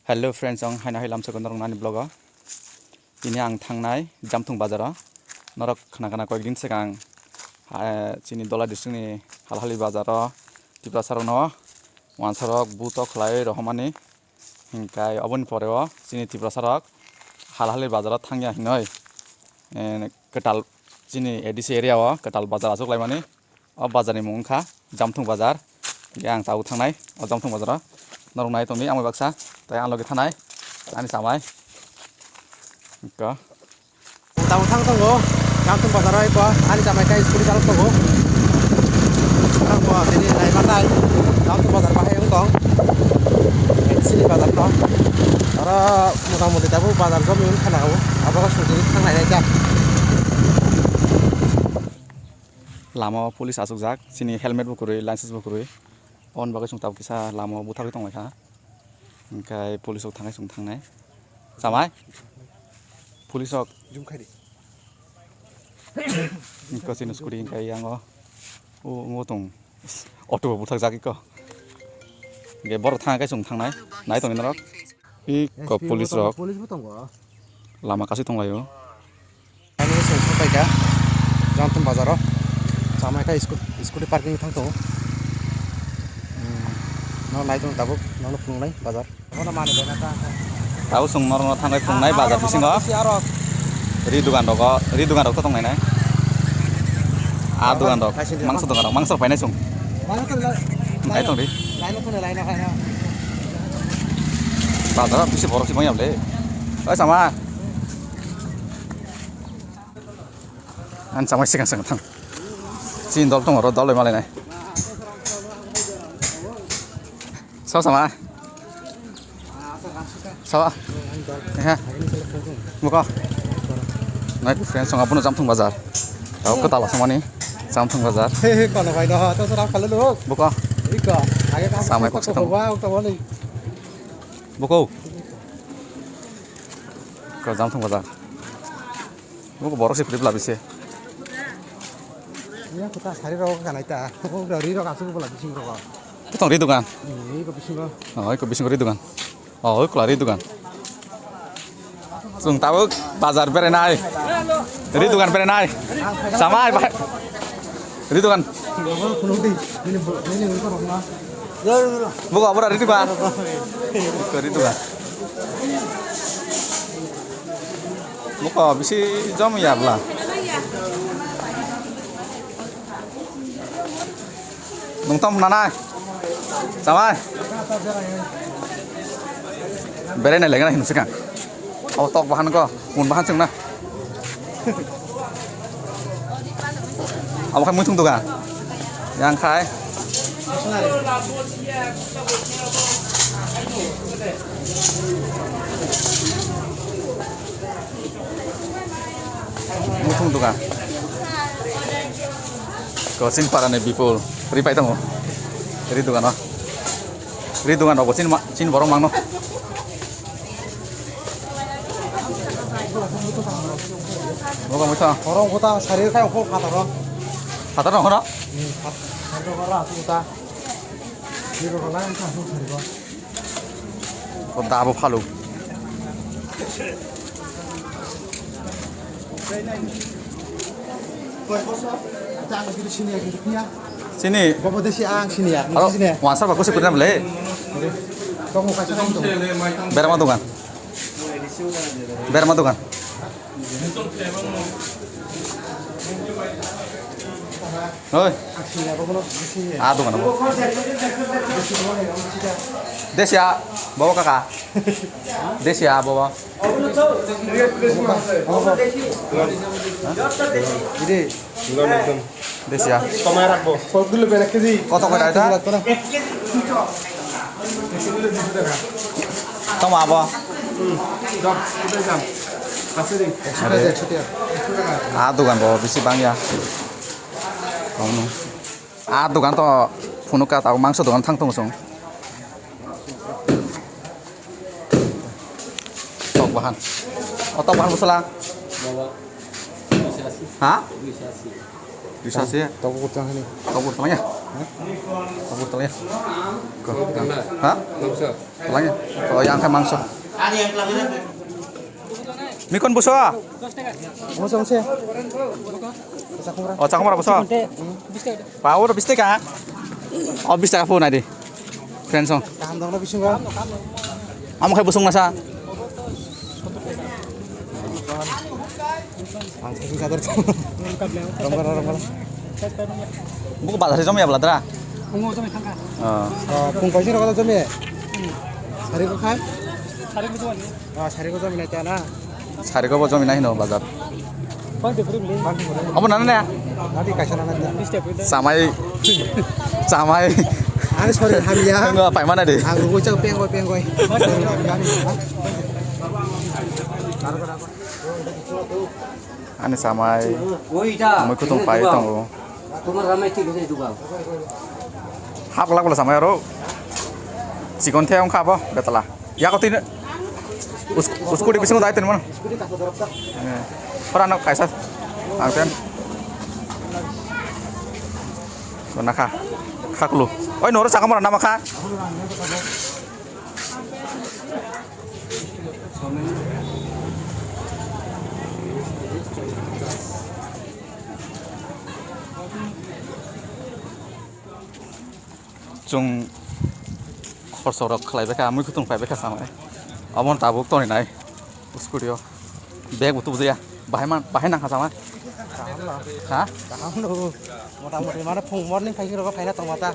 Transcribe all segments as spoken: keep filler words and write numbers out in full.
Hello friends, ang haino hai lamsok norok nani vlog o. Tini ang thangnai Jamthung bazar o. Norok khna khna koyek din swkang, ah, chini Dholai district ni Halhali bazar o Tiprasa rok no wansa rok buto khlai rohormani. Hinkhe oboni pore o chini Tiprasa rok Halhali bazar o thangya hinoi, eh, kwtal chini A D C area o kwtal bazar achuk laimani. O bazar ni mung wngkha Jamthung bazar. Hinkhe ang tabuk thangnai o Jamthung bazar o. Norok nai tongdi, ang bai baksa tei ang logi thanai ani chamai. Hinkhe tabuk thang tongo Jamthung bazar o, eko ani chamai khe scooty chalok tongo. Ang bo tini nai manai Jamthung bazar bahai wng tong. Sini bazar no. Oro mota moti tabuk bazar jomni wngkha na o. Abo sujui thanglai nai kha. Lama o police achukjak, chini helmet bo kwrwi, license bo kwrwi. Aboni bagwi chwng tabuk kisa lama o butharwi tonglaikha. Hinkhe police rok thangkhe chwng thangnai. Chamai? Police rok. Zoom khai di. Hinkhe chini scooty hinkhe yang o. O, o tong. Auto bo buthakjak iko. Hinkhe borok thangkhe chwng thangnai. Nai tongni norok. Iko police rok. Police bo tongo. Lama kasi tonglaio. Ani se sopaikha Jamthung bazar o. Chamai kha scoot-, scooty parking thang tongo. Hmm, no nai tongo tabuk, nono phunuknai bazar. Tabuk chwng norokno thangnai phunuknai bazar bisingo. Ri dogan rogo, ri dogan rok to tongnai nai. A dogan rok, mangso dogan rok, mangso painai chwng. Nai tongdi. Bazar o bisi borok se bangya le. Oi sama. Ang chamai sikang sikang thang. Chini dol tongo oro dol bai malainai. Sao sama. Sao. He. Buko. Nai friends song abono Jamthung bazar. Tao kwtal asomani Jamthung bazar. He he kono bai no to sora khalo lo. Buko. Iko. Age ka. Samai kok sikang. Buko. Ko Jamthung bazar. Buko borok se philip labise. Iya kota sari rok kanai ta. Buko ri rok asuk bola bising rok. Kotong ri dogan. Iko bisingo. Oh, iko bisingo ri dogan. Oh, iko ri dogan. Chwng tabuk bazar berenai. Ri dogan berenai. Samai bai. Ri dogan. Buko abora ri dogan. Iko ri dogan. Buko bisi jom ya bla. Nungtam nanai. Samai. Berai nai lengna hin sikang. Abo tok bahan ko, mun bahan chwngna. Abo khai muitung dogan. Yang khai. Muitung dogan. Ko chini para ni Bipul ri pai tongo. Ri dogan o. Ri dogan rogo chini ma-, chini borok mangno. Boga muitung. Borok kota sari khai ko phataro. Phataro horo? Hmm, phat-, phataro horo asuk ta. Ri dogan lang kha asuk sari ko. Ko dabo phalu. Sini. Bobo desi ang sini ya. Aro, nisi sini. Wansa ba kusi kurina bele. Tong kaisa tong. Berma dogan. Berma dogan. Oi. Ah, dogan bo. Desi ah, bobo kaka. Desi ah, bobo. Ini. Desi ah. Tomai rakbo. Kotho koi daita? Toma abo. Ah, dogan bo bisi bangya. Kono. Ah, dogan to phunukha, tabuk mangso dogan thang tongo chwng. Tok bahan. O tok bahan bwsala. Ha? Duisa se. Tok bwtang hani. Tok bwtang ya. Abo talangya. Ko. Ha? Talangya. Oh, yang khe mangso. Mikon buso? Mangso, mangso. Oh, chakhumra buso? Pao ro bis taka. Oh, bis taka pho nai di. Friends song. Kaham dong na bisingo. Amo khai busung nasa. Ang saking sadar. Rong kara, rong kara. Buku bazar sih, jom ya, beladra? Ungu jom ya, thangka. Oh. Oh, kung kaisa rok jom ya? Sari ko khai? Sari ko jom. Ah, sari ko jom ya, chana. Sari ko bo jom ya, hino bazar. Bang de bring le. Abo nana ne? Nadi kaisa nana ne? Samai. Samai. Ani sorry, hamya. Tunggu, apa mana deh? Ang rugo chang pengoi, pengoi. Ani samai. Mui kutung pai tongo. Hap lak bala samai aro. Chikon the ongkha abo betala. Yako tin. Us-, uskuti bisingo dai tin mon. Ora no kaisa. Angten. Kona kha. Khaklu. Oi, noro sakam ora nama kha. Chwng khorso rok khlai bai kha, mui kutung pai bai kha samai. Omo tabuk toni nai scooty o. Bag bo tubu ya. Bahai man, bahai nang kha samai. Kaham no. Ha? Kaham no. Mota moti mane phung morning khai rok phaina tong mata.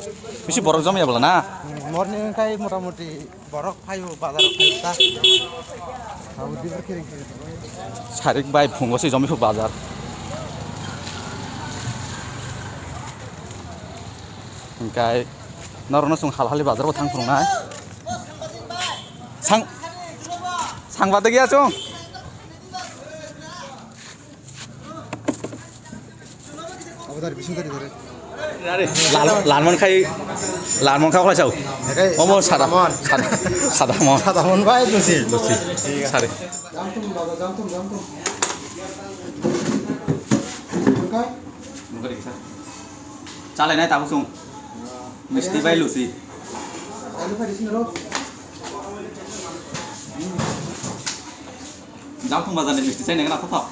Bisi borok jom ya bla na? Hmm, morning khai mota moti. Borok phaio bazar phaio ta. Abo dibar kiri kiri. Sarik bai phungo se jomi phuk bazar. Hingkai norokno chwng hal hali bazar bo thang phunuknai. Sang, sang badak ya chwng. Abo dari bising dari dari. Lal-, Lalmon khai, Lalmon khai okhla chao. Omo sada, sada, sada mon. Sada mon bai lusi. Lusi. Sari. Jamtum baba, jamtum, jamtum. Bukai? Bukai kisa. Chalai nai tabuk sung. Misti bai lusi. Alu khai disini ro. Jamthung bazar ni misti chai nang na thotho.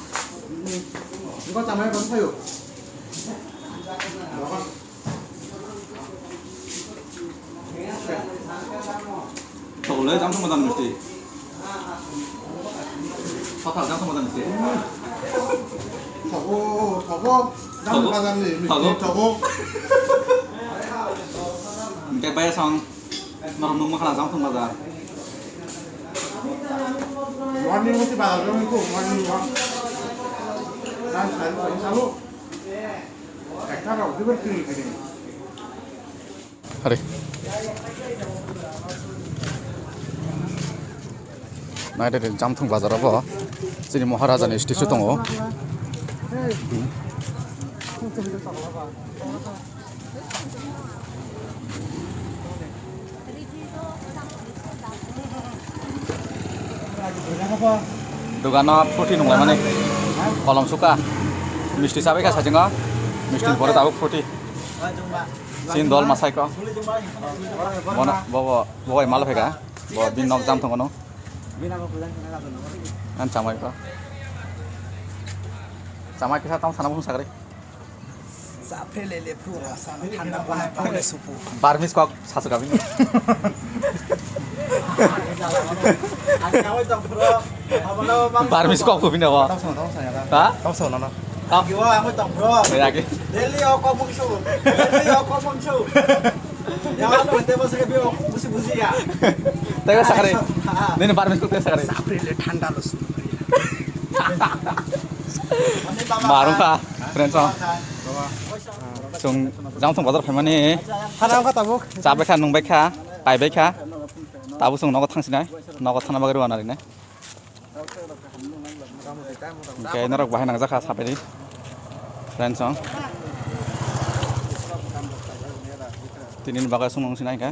Engko chamai bang phaio. Thok le Jamthung bazar misti. Thotho Jamthung bazar misti. Thogo, thogo. Jamthung bazar ni misti thogo. Hingke baya song. Norok nung makhana Jamthung bazar. Morning musi bazar jong itu, morning mo. Dan sari sari salu. Ekta rok jibir kiri kiri. Hari. Naide Jamthung bazar abo. Chini Maharaja ni statue tongo. Dogano phuti nunglaimani kolom suka. Misti sabai kha sajingo. Misti pore tabuk phuti. Sin dol masai ko. Bono, bobo, bobo mal phega. Bo bin nok Jamthung no. An chamai ko. Chamai kisa tamo sana bung sagri. Chapre le le phru ra sana thanda kona phone supu. Barmis kok sasu kami. Barmis kok ko bini ko. Ha? Tong so no no. Tong. Yo ang tong bro. Ya ki. Delhi o kok mung su. Delhi o kok mung su. Ya ano te bos ke bio busi busi ya. Tega sakre. Nini barmis kok tega sakre. Chapre le thanda lo su. Marung kha, friends song. Chwng Jamthung bazar phaimani. Hana wngkha tabuk. Chabai kha, nungbai kha, paibai kha. Tabuk chwng nogo thangsinai, nogo thangna bagwi rwna rinai. Hwnkhe norok bahai nangjakha sabaini, friends song. Tinini bagwi chwng nung sinai hwnkhe.